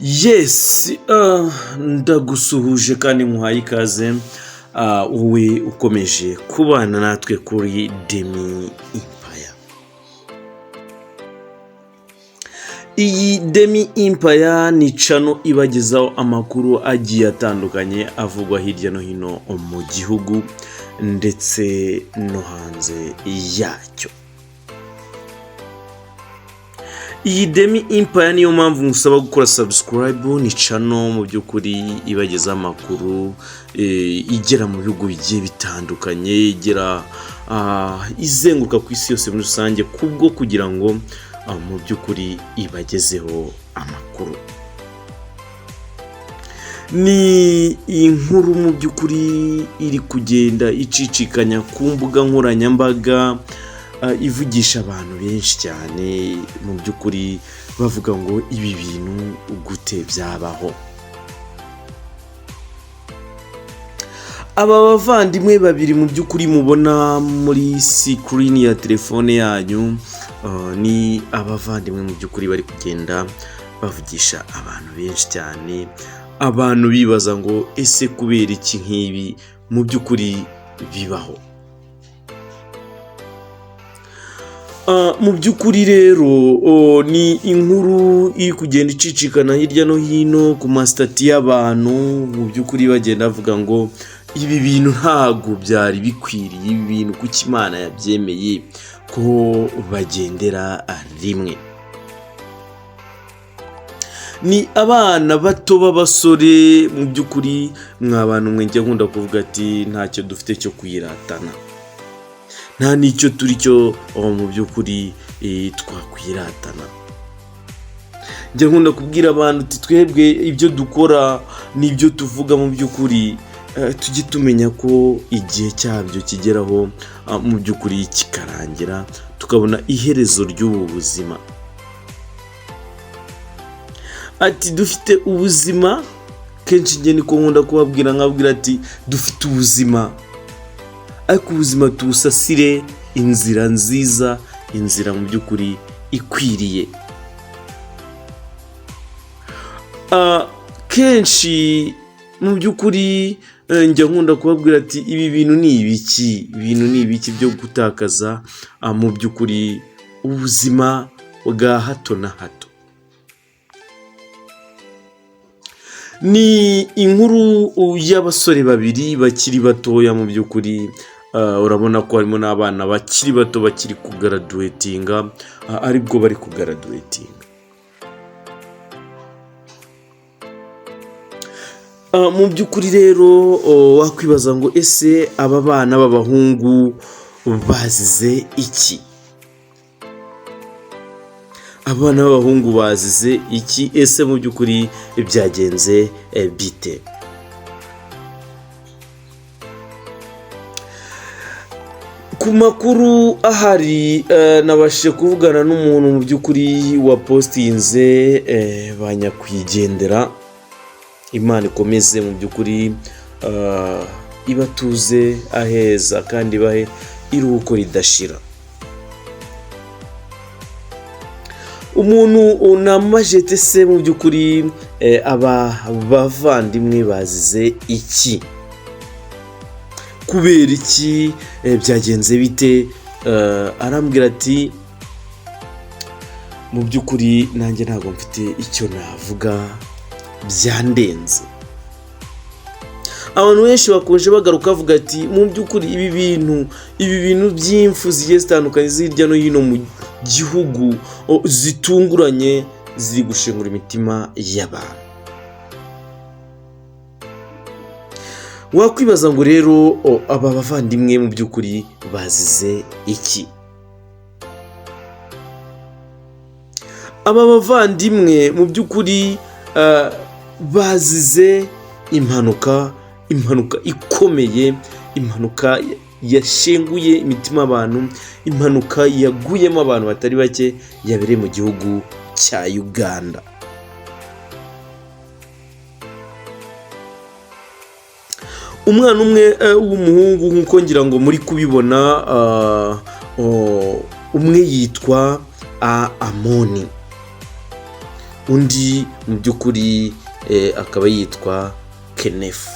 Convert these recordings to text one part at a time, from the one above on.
Yes, ndagusuhuje kandi nkuhaye ikaze, wowe ukomeje kubana natwe kuri Demi Empire. Iyi Demi Empire ni channel ibagezaho amakuru agiye atandukanye avugwa hirya no hino mu gihugu ndetse no hanze yacyo. Iyi Demi Empire niyo mpamvu ngusaba gukora subscribe, ni channel mu by'ukuri ibagezaho amakuru igera mu bihugu bigiye bitandukanye, igera izenguruka ku isi yose muri rusange, kubwo kugira ngo mu by'ukuri ibagezeho amakuru. Ni inkuru mu by'ukuri iri kugenda icicikanya ku mbuga nkoranyambaga, ivugisha abantu benshi cyane, mu by'ukuri bavuga ngo ibi bintu gute byabaho. Aba bavandimwe babiri mu by'ukuri mubona muri sikirini ya telefone yanyu, ni abavandimwe mu by'ukuri bari kugenda bavugisha abantu benshi cyane, abantu bibaza ngo ese kubera iki nk'ibi mu by'ukuri bibaho. Mu by'ukuri rero ni inkuru iri kugenda icicikana hirya no hino ku masitati y'abantu, mu by'ukuri bagenda bavuga ngo ibi bintu ntabwo byari bikwiriye, ibi bintu kuki Imana yabyemeye ko bagendera rimwe. Ni abana bato b'abasore mu by'ukuri, mwa bantu mwe njya nkunda kuvuga ati ntacyo dufite cyo kwiratana, nta n'icyo turi cyo mu by'ukuri twakwiratana. Njya nkunda kubwira abantu uti twebwe ibyo dukora n'ibyo tuvuga mu by'ukuri tujye tumenya ko igihe cyabyo kigeraho, mu by'ukuri kikarangira, tukabona iherezo ry'ubu buzima. Ati dufite ubuzima, kenshi njye niko nkunda kubabwira, nkabwira ati dufite ubuzima, ariko ubuzima tubusasire inzira nziza, inzira mu by'ukuri ikwiriye. Kenshi mu by'ukuri njya nkunda kubabwira ati ibi bintu ni ibiki, ibintu ni ibiki byo gutakaza mu by'ukuri ubuzima bwa hato na hato. Ni inkuru y'abasore babiri bakiri batoya mu by'ukuri, urabona ko harimo n'abana bakiri bato bakiri kugaraduwetinga, aribwo bari kugaraduwetinga. Mu by'ukuri rero wakwibaza ngo ese aba bana b'abahungu bazize iki? Abana b'abahungu bazize iki? Ese mu by'ukuri byagenze bite? Ku makuru ahari nabashije kuvugana n'umuntu mu by'ukuri wapositinze ba nyakwigendera. Imana ikomeze mu by'ukuri ibatuze aheza kandi ibahe iruhuko ridashira. Umuntu namajete se mu by'ukuri aba bavandimwe bazize iki? Kubera iki? Byagenze bite? Arambwira ati mu by'ukuri nanjye ntabwo mfite icyo navuga, byandenze. Abantu benshi bakunje bagaruka bavuga ati mu by'ukuri ibi bintu by'impfu zigiye zitandukanye hirya no hino mu gihugu zitunguranye ziri gushengura imitima y'abantu. Wakwibaza ngo rero aba bavandimwe mu by'ukuri bazize iki? Aba bavandimwe mu by'ukuri bazize impanuka, impanuka ikomeye, impanuka yashenguye imitima y'abantu, impanuka yaguyemo abantu batari bake, yabereye mu gihugu cya Uganda. Umwana umwe w'umuhungu nk'uko ngira ngo muri kubibona, umwe yitwa Amoni. Undi mu by'ukuri akaba yitwa Kenefu.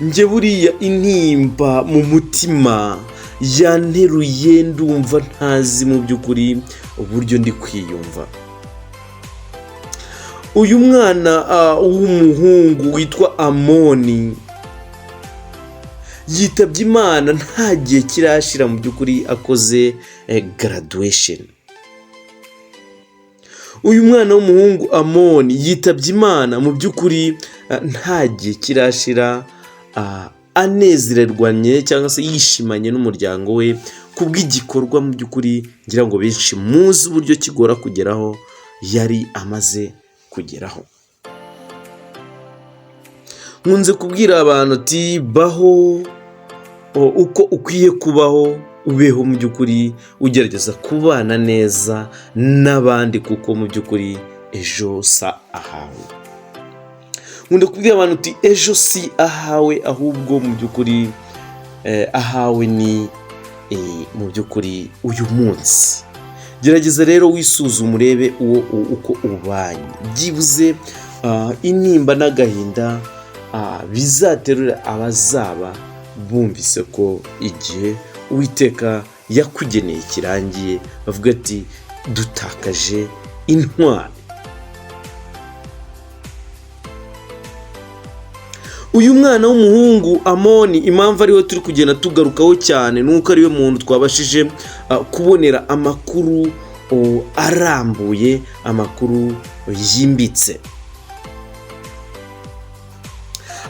Njye buriya intimba mu mutima yanteruye, ndumva ntazi mu by'ukuri uburyo ndi kwiyumva. Uyu mwana w'umuhungu witwa Amoni yitabye Imana nta gihe kirashira mu by'ukuri akoze graduation. Uyu mwana w'umuhungu Amoni yitabye Imana mu by'ukuri nta gihe kirashira anezererwanye cyangwa se yishimanye n'umuryango we kubw'igikorwa mu by'ukuri ngira ngo benshi muzi uburyo kigora kugeraho yari amaze kugeraho. Nkunze kubwira abantu ati baho uko ukwiye kubaho, ubeho mu by'ukuri ugerageza kubana neza n'abandi, kuko mu by'ukuri ejo si ahawe. Nkunda kubwira abantu uti ejo si ahawe, ahubwo mu by'ukuri ahawe ni mu by'ukuri uyu munsi. Gerageza rero wisuzume urebe uwo uko ubanye, byibuze intimba n'agahinda bizaterura abazaba bumvise ko igihe Uwiteka yakugeneye kirangiye, bavuga ati dutakaje intwari. Uyu mwana w'umuhungu Amoni, impamvu ariwe turi kugenda tugarukaho cyane ni uko ariwe muntu twabashije kubonera amakuru arambuye, amakuru yimbitse.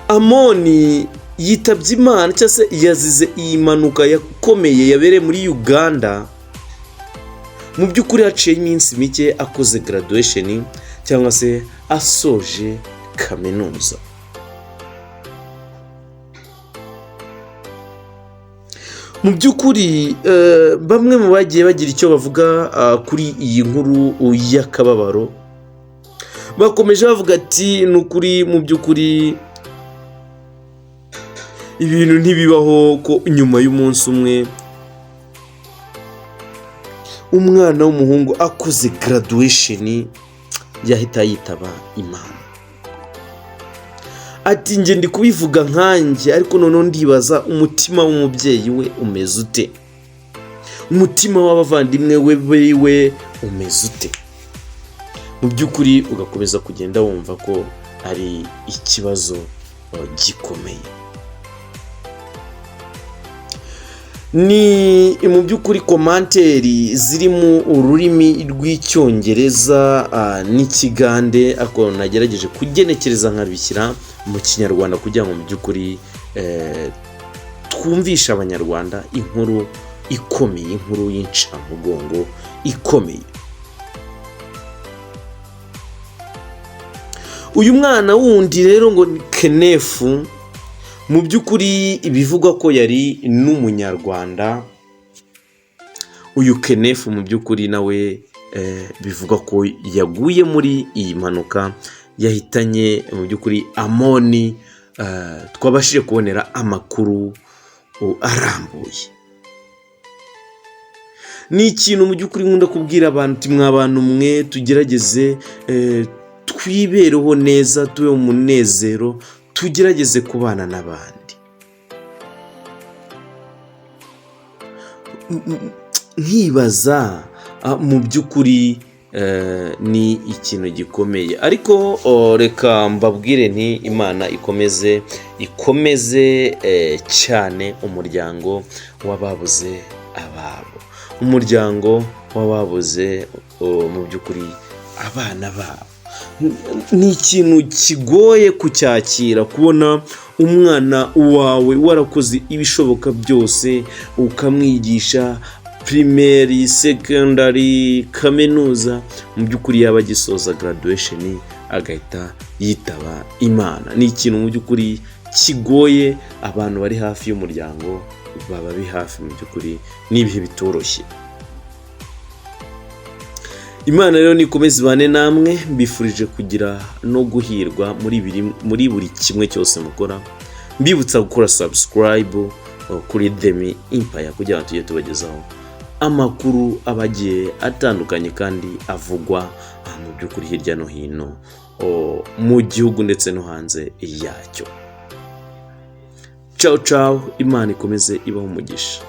Amoni yitabye Imana cyangwa se yazize iyi mpanuka yakomeye yabereye muri Uganda. Mu by'ukuri haciyeho iminsi mike akoze graduation cyangwa se asoje kaminuza. Mu by'ukuri bamwe mu bagiye bagira icyo bavuga kuri iyi nkuru y'akababaro bakomeje bavuga ati ni ukuri mu by'ukuri ibintu ntibibaho ko nyuma y'umunsi umwe umwana w'umuhungu akoze graduation yahita yitaba Imana. Ati njye ndi kubivuga nkanjye, ariko noneho ndibaza umutima w'umubyeyi we umeze ute, umutima w'abavandimwe we biwe umeze ute. Mu by'ukuri ugakomeza kugenda wumva ko ari ikibazo gikomeye. Ni mu by'ukuri commentaire ziri mu ururimi rw'Icyongereza n'Ikigande, ariko nagerageje kugenekereza nkabishyira mu Kinyarwanda kugira ngo mu by'ukuri twumvishe Abanyarwanda inkuru ikomeye, inkuru y'incamugongo ikomeye. Uyu mwana wundi rero ngo ni Kenefu, mu by'ukuri bivugwa ko yari n'Umunyarwanda. Uyu Kenefu mu by'ukuri nawe bivugwa ko yaguye muri iyi mpanuka yahitanye mu by'ukuri Amoni, twabashije kubonera amakuru arambuye. Ni ikintu mu by'ukuri nkunda kubwira abantu uti mwa bantu mwe tugerageze twibereho neza, tube mu munezero, tugerageze kubana n'abandi. Nkibaza mu by'ukuri ni ikintu gikomeye, ariko reka mbabwire nti Imana ikomeze ikomeze cyane umuryango w'ababuze ababo, umuryango w'ababuze mu by'ukuri abana babo. Ni ikintu kigoye kucyakira, kubona umwana wawe warakoze ibishoboka byose ukamwigisha primary, secondary, kaminuza, mu by'ukuri yaba agisoza graduation agahita yitaba Imana. Ni ikintu mu by'ukuri kigoye, abantu bari hafi y'umuryango baba bari hafi mu by'ukuri ni ibihe bitoroshye. Imana rero nikomeze ibane namwe, mbifurije kugira no guhirwa muri buri kimwe cyose mukora, mbibutsa gukora subscribe kuri Demi Empire kugira ngo tujye tubagezaho amakuru aba agiye atandukanye kandi avugwa mu by'ukuri hirya no hino mu gihugu ndetse no hanze yacyo. Ciao ciao, Imana ikomeze ibaho umugisha.